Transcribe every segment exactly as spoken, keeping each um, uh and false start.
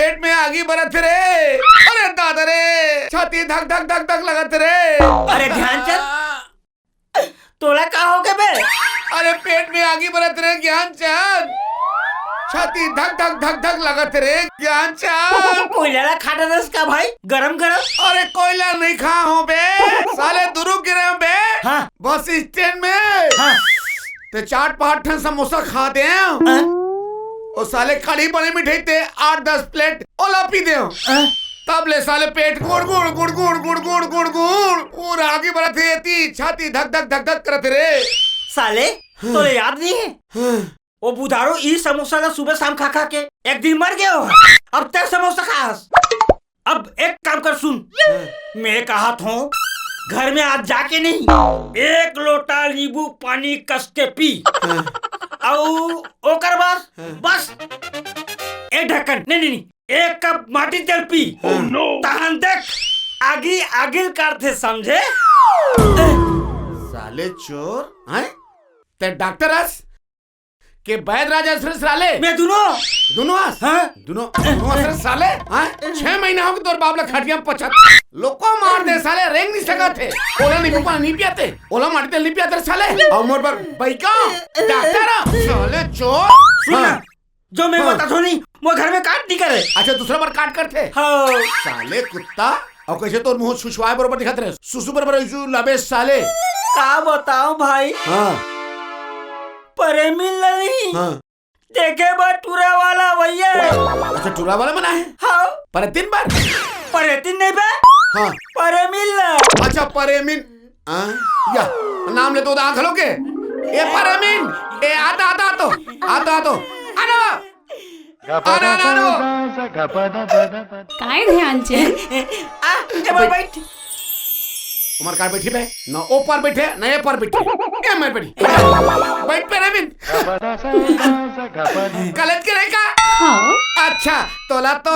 पेट में आगी बरत रे। अरे दादा रे, छाती धक धक धक धक लगत रे। अरे ध्यानचंद, तोला का हो गे बे? अरे पेट में आगी बरत रे ज्ञानचंद, छाती धक धक धक धक लगत रे ज्ञानचंद। कोयला ला खा डरस का भाई, गरम गरम? अरे कोयला नहीं खा हो बे, साले दुरुग गिरे हो बे। हाँ। बस स्टैंड में। हाँ। ते चार पाँच ठन समोसा खा दे। हाँ। ओ साले कड़ी बने मिठाई ते आठ दस प्लेट ओला पी दे। हाँ। तब ले साले पेट गुड़ गुड़ गुड़ गुड़ गुड़ गुड़ गुड़ गुड़ पूरा आगी बरत हे, एती छाती धक धक धक धक करत हे रे। साले, हाँ। तोले याद नहीं है? हाँ। वो बुधारू ई समोसा ला सुबह शाम खा खा के एक दिन मर गयो। अब ते समोसा खास। अब एक काम कर सुन, हाँ। मैं कहा थो घर में आज जाके नहीं, एक लोटा नींबू पानी कस के पी। हाँ। अउ ओकर बाद हाँ। बस एक ढक्कन, नहीं, नहीं, नहीं, एक कप माटी तेल पी। हाँ। तहन देख, आगी आगिल काट थे, समझे? साले चोर, हैं? ते डॉक्टर अस के बैद राजा अस रे साले? मैं दुनो। दुनो अस? हाँ। दुनो, दुनो अस रे साले? हाँ? छह महीना हो गे तोर बाप ला खटिया में पचत। लोको मार दे साले, रेंग नहीं सकत हे। ओला नींबू पानी नहीं पियाते, ओला माटी तेल नहीं पियाते रे साले। अउ मोर बर बइका, डॉक्टर, साले चोर। सुन ना, हाँ। जो मैं हाँ। बता थो नहीं, वो घर में काट नहीं करे। अच्छा, दूसरा बार काट करथे? हाँ। साले कुत्ता, अउ कैसे तोर मुंह सुसवाए बरोबर दिखत रहे, सुसु बरोबर ऐसु लबे साले। का बताओ भाई? हाँ। परेमिल नहीं। हाँ। देखे बर टूरा वाला भैया। अच्छा, टूरा वाला मन आए? हाँ। परेतिन बर? परेतिन नहीं बे? हाँ। परेमिल। अच्छा, परेमिन। हाँ, या, नाम ले तो उदा आंख लो के। ए परमीन, ए आता, आता, आतो, आतो, आतो। आना, आना, आना, आना। काय ध्यान से? आ, ए, बैठ, बैठ। उमर काय बैठी बे? ना ओ पर बैठे, ना ए पर बैठे। ए, मैं बैठी। बैठ परमीन। गलत के नहीं का? हाँ। अच्छा, तोला तो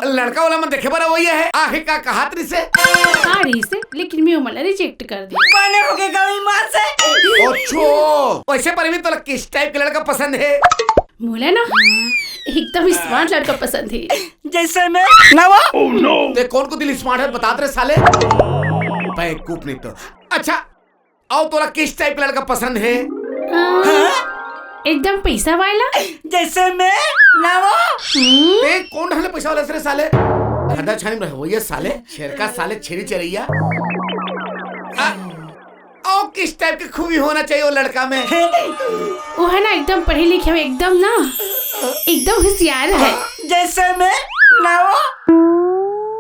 लड़का वाला मन देखे बर वही है। आखिर का कहात रही से? का रही से? लेकिन मैं ओमन ला रिजेक्ट कर दी। बने हो गए गवी मार से। ओछो, वैसे परवीन तोला किस टाइप के लड़का पसंद है? मोला ना एकदम स्मार्ट लड़का पसंद है। जैसे मैं ना वो। ते कौन को दिल स्मार्ट है बतात रहे साले? बेवकूफ नहीं तो। अच्छा, अउ तोला किस टाइप के लड़का पसंद है? हाँ? एकदम पैसा वाला। जैसे मैं ना वो। हम्म। ते कौन ढाले पैसा वाला रे साले? धंधा छानी में रहो, ये साले, शेर का साले, छेरी चरैया। आ, अउ किस टाइप की खूबी होना चाहिए वो लड़का में? वो है ना, एकदम पढ़े लिखे हो, एकदम ना, एकदम होशियार है। जैसे मैं ना वो।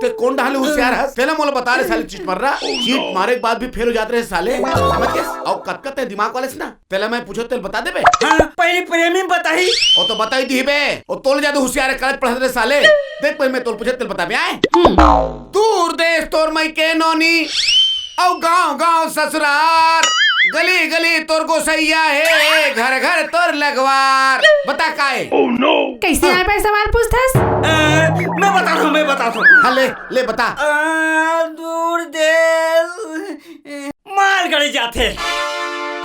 ते कौन ढाले होशियार है? तेला मोला बता रहे साले, चीट मार रहा। चीट मारे के बाद भी फेल हो जाते रहे साले। समझ गए? अउ कतका ते दिमाग वाले से ना। तेला मैं पूछो, तेल बता देबे? हाँ, पहली प्रेमी बताही। ओ तो बताई दी बे। ओ तोल ज्यादा होशियार है, कॉलेज पढ़त रहे साले। देख भाई, मैं तोल पूछे, तेल बता बे, आए? दूर देश तोर मई के नोनी, अउ गांव गांव ससुरार, गली गली तोर गोसैया हे, घर घर तोर लगवार। बता काय? कैसे आए पे सवाल पूछथस? अ, मैं बता दूं, मैं बता दूं। हाँ, ले, ले बता। अ, दूर देश मालगाड़ी जाथे।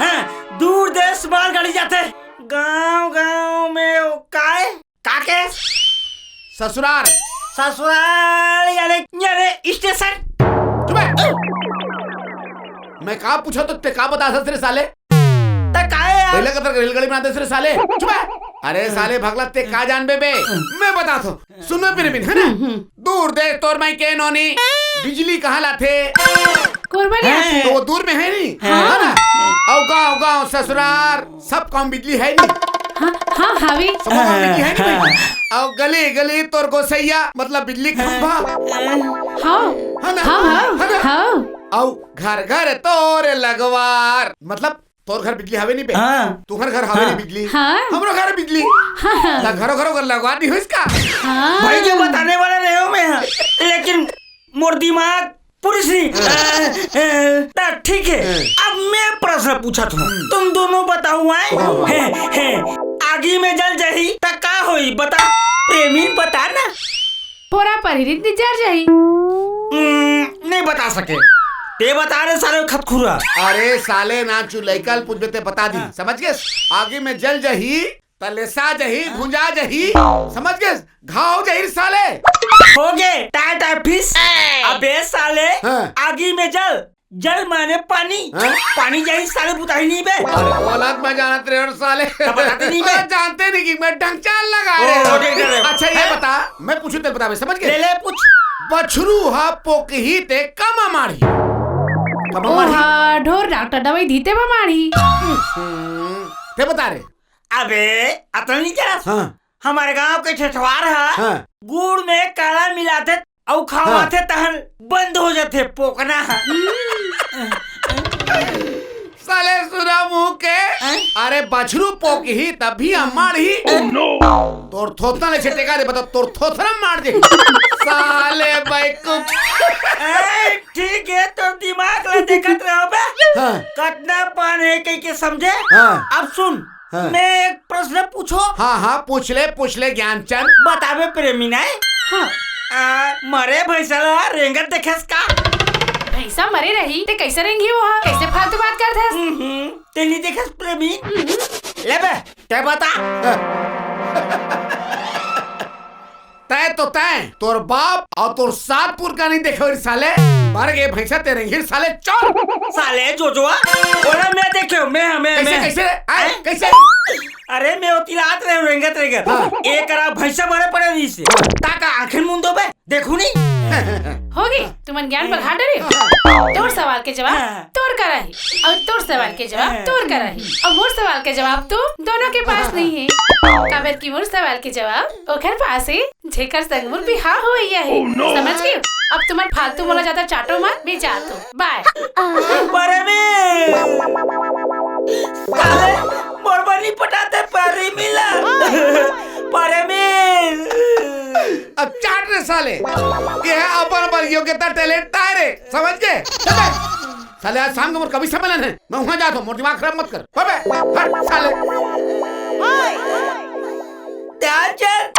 हाँ, दूर देश मालगाड़ी जाथे। गांव गांव में वो काय? का के? ससुरार। ससुराल यानी, यानी स्टेशन। चुप है। मैं का पूछा तो ते का बता सकते रे साले? ते का है यार? पहले कतर रेलगाड़ी बनाते रे साले। चुप है। अरे साले भगला, ते का जानबे बे? मैं बता तो। सुनो फिर बिन, है ना? हम्म, हम्म। दूर देश तोर मई के नोनी, बिजली कहाँ लाथे? कोरबा ले आथे। तो वो दूर में है नहीं? हाँ। है ना? अउ गाँव गाँव ससुरार, सब काम बिजली है नहीं? हाँ, हाँ, हावे। सब काम बिजली है नहीं? हाँ। अउ गली गली तोर गोसैया, मतलब बिजली खंभा। हाँ। है ना? हाँ, हाँ, है ना? हाँ। अउ घर घर तोर लगवार, मतलब तोर घर बिजली हवे नहीं बे? हाँ। तुहर घर हवे हाँ। नहीं बिजली? हाँ। हमरो घर बिजली। हाँ। ला घरो घरो कर लगवा दी हो इसका। हाँ। भाई के बताने वाला रहे हो मैं, लेकिन मोर दिमाग पूरी सी, हाँ। अ, अ, ता ठीक है। हाँ। अब मैं प्रश्न पूछत हूँ, हम्म। तुम दोनों बताओ आए। हाँ। हैं, हैं, आगी में जल जाही ता का होई बता, प्रेमी बता ना। पोरा पर ही रीत जर जाही। हम्म, नहीं बता सके। ते बता रे साले खतखुरा। अरे साले ना चुलैकल पूछबे ते बता दी। हाँ। समझ गए? आगी में जल जाही त लेसा जही, भुंजा जही, समझ गे? घाव जही साले। हो गे, टाटा फिस। अबे साले, हाँ। आगी में जल, जल माने पानी। हाँ? पानी जही साले बुताही नहीं बे। अरे, औलाद मैं जानत रहे और साले। तब बताते नहीं बे। अरे, जानते नहीं कि मैं ढंग चाल लगा ओ, रहे हो। ठीक है, ठीक है। अच्छा, ये हैं? बता, मैं पूछू तेरे बता, समझ गे? ले, ले, पूछ। बछरू हा पोकही ते कमा मारही। कमा मारही? ओहा, ढोर डॉक्टर दवाई दीते बा मारही। हम्म, ते बता रे। अबे, अतल नहीं क्या? हाँ। हमारे गांव के छेछवार हा, हाँ। गुड़ में काला मिलाते अउ खावाथे हाँ। तहन बंद हो जाथे पोकना ह। साले सुरा मुंह के। हैं? अरे बछरू पोकही तभी अम्माड़ही। Oh no! तोर थोथना ले छेटेका दे बता, तोर थोथना मार दे। साले बैकुफ। ए, ठीक है, तो दिमाग ला देखत रहो बे। हाँ। कतना पान है कह के समझे? हाँ। अब सुन, हाँ। मैं एक प्रश्न पूछो। हाँ, हाँ, पूछ ले, पूछ ले, ज्ञानचंद। बताबे प्रेमी नाय? हाँ। आ, मरे भैंसा ला रेंगत देखेस का? भैंसा मरे रही, ते कैसे रेंगी वो हा? कैसे फालतू बात करत हस? हम्म, ते नहीं देखेस प्रेमी? ले बे, ते बता। तय तो तय, तोर बाप अउ तोर सात पुरखा नहीं देखे होही साले। मर गे भैंसा ते रेंगी साले, चल। साले जोजवा, ओला मैं देखे हों, मैं, मैं, कैसे, मैं। कैसे? आय, हैं? कैसे? अरे मैं ओती ला आत रहेंव रेंगत रेंगत। हाँ। एक करा भैंसा मरे पड़े रहिसे। हाँ। ताका आंखें मुंदो बे, देखू नहीं। होगे, तुमन ज्ञान बढ़ा डरे हो। तोर सवाल के जवाब हाँ। तोर करा हे, अउ तोर सवाल के जवाब हाँ। तोर करा हे, अउ मोर सवाल के जवाब तो दोनों के पास नहीं है। काबर कि मोर सवाल के जवाब ओखर पास है, जेकर संग मोर बिहाव होवइया हे। Oh no! समझ गेव? अब तुमन फालतू मोला ज्यादा चाटो मत, मैं जात हों। बाय। परवीन! साले, मोर बर नहीं पटाते परवीन ला। परवीन! अब चाट रे साले। ये हे अपन अपन योग्यता, talent ताय रे। समझ गे? साले आज शाम को मोर कवि सम्मेलन हे। मैं उहाँ जात हों, मोर दिमाग खराब मत कर। अबे, हट साले। ध्यानचंद,